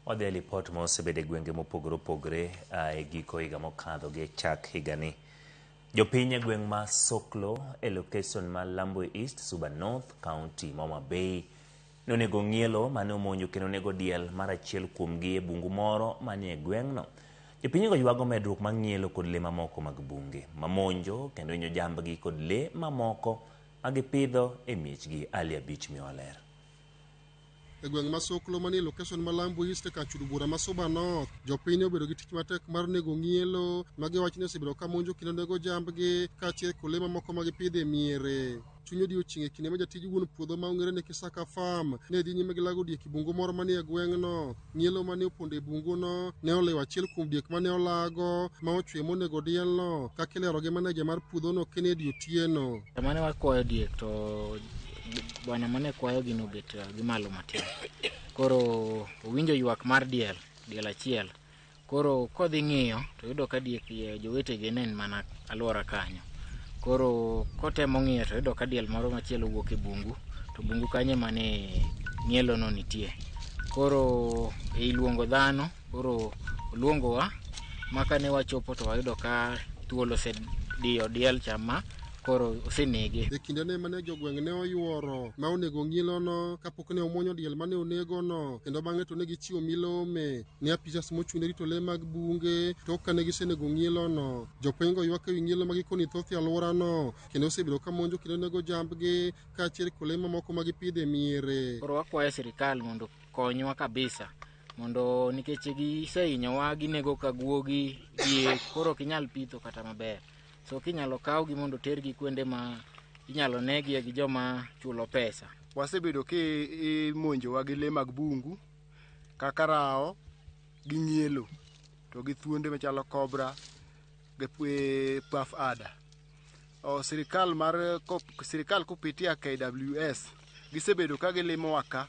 Wadhi e lipot ma osebedo e gwenge mopogore opogore e giko higa mokadho gi e chak higani. Jopiny e gweng' ma Soklo e lokeson ma Lambwe East, Suba North, County ma Homa Bay nonego ng'ielo mane omonjo kendo onego diel mar achiel kuomgi e bungu moro manie gweng'no. Jopinygo ywago medruok mar ng'ielo kod lee mamoko mag bunge mamonjo kendo hinyo jambgi kod lee mamoko ma gipidho e miechgi. Ali Abich miyowa ler. E gweng' ma Soklo manie lokeson ma Lambo East e kar chudo bura ma Suba North, jopiny ne obedo gi tich matek mar nego ng'ielo ma giwacho ni osebedo ka monjo kendo nego jambgi kaachiel kod lee mamoko ma gipidho e miere. Chuny odiochieng' e kinde ma jatij wuon puodho ma ong'ere ni Kisaka Farm ne dhi nyime gi lago diek e bungu moro manie gweng'no. Ng'ielo mane opondo e bunguno ne olewo achiel kuom diek mane olago ma ochwe monego dielno, kaka ilero gi maneja mar puodhono Kennedy Otieno. Sama ne wakwayo diek to bwana mane kwayogi nobet gi malo matin. Koro owinjo ywak mar diel, diel achiel. Koro kodhi ng'iyo to yudo ka diek jowetege ne ni mana alwora kanyo. Koro kotemo ng'iyo to yudo ka diel moro machielo wuok e bungu to bungu kanyo ema ne ng'ielono nitie. Koro ei luongo dhano, koro oluongowa ma kane wachopo to wayudo ka thuol osediyo diel cha ma koro osenege. E kindene mane jogweng' ne oyuoro ma onego ng'ilono kapok ne omuonyo diel mane onegono kendo bang'e to ne gichiwo milome ne apisas mochung' ne rito lee mag bunge tok kane gisenego ng'ielono. Jopinygo ywak ewi ng'ielo ma gikoni thoth e alworano kendo osebedo ka monjo kendo nego jambgi kaachiel kod lee mamoko ma gipidho e miere. Koro wakwayo sirikal mondo okonywa kabisa mondo nikech gisehinyowa ginego ka guogi, diek, koro ok inyal pitho kata maber. So kinyalo kawgi mondo tergi kuonde ma inyalo negie gi joma chulo pesa. Wasebedo kimonjowa gi lee mag bungu kaka rao gi ng'ielo to gi thuonde machalo cobra gi puff adder. Sirikal mar sirikal kupitia KWS gisebedo ka gilimowa ka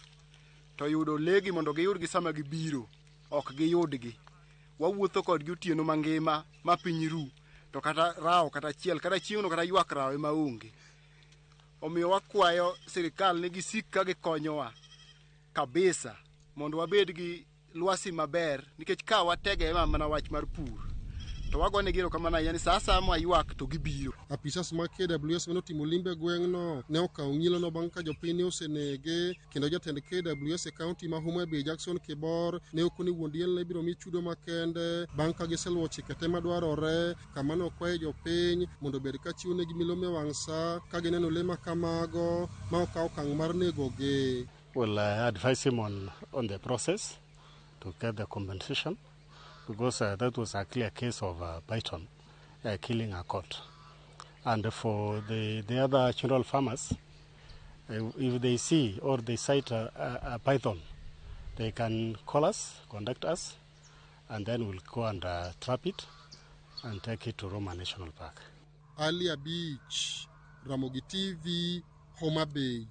to yudo legi mondo giyudgi sama gibiro ok giyudgi. Wawuotho kodgi otieno mangima ma piny ru to kata rao kata achiel kata chieng'no kata ywak rao ema onge. Omiyo wakwayo sirikal ni gisik ka gikonyowa kabisa mondo wabed gi lwasi maber nikech ka wategemea mana wach mar pur to wagonegi erokamano ahinya ni sa asaya mwaywak to gibiro. Apisas mag KWS mane otimo limbe e gweng'no ne okawo ng'ilono bang' ka jopiny ne osenege kendo jatend KWS e kaunti ma Homa Bay Jackson Kibor ne okoni wuon diel ne ibiro mi chudo makende bang' ka giseluwo chike te madwarore kama ne okwayo jopiny mondo obed ka chiwo negi milome e wang' sa ka gineno lee ma kamago ma okaw okang' mar negogi. Will advise him on the process to get the compensation because that was a clear case of python killing a goat. And for the other general farmers, if they see or they sight a python, they can call us, contact us, and then we'll go and trap it and take it to Ruma National Park. Ali Abich, Ramogi TV, Homa Bay.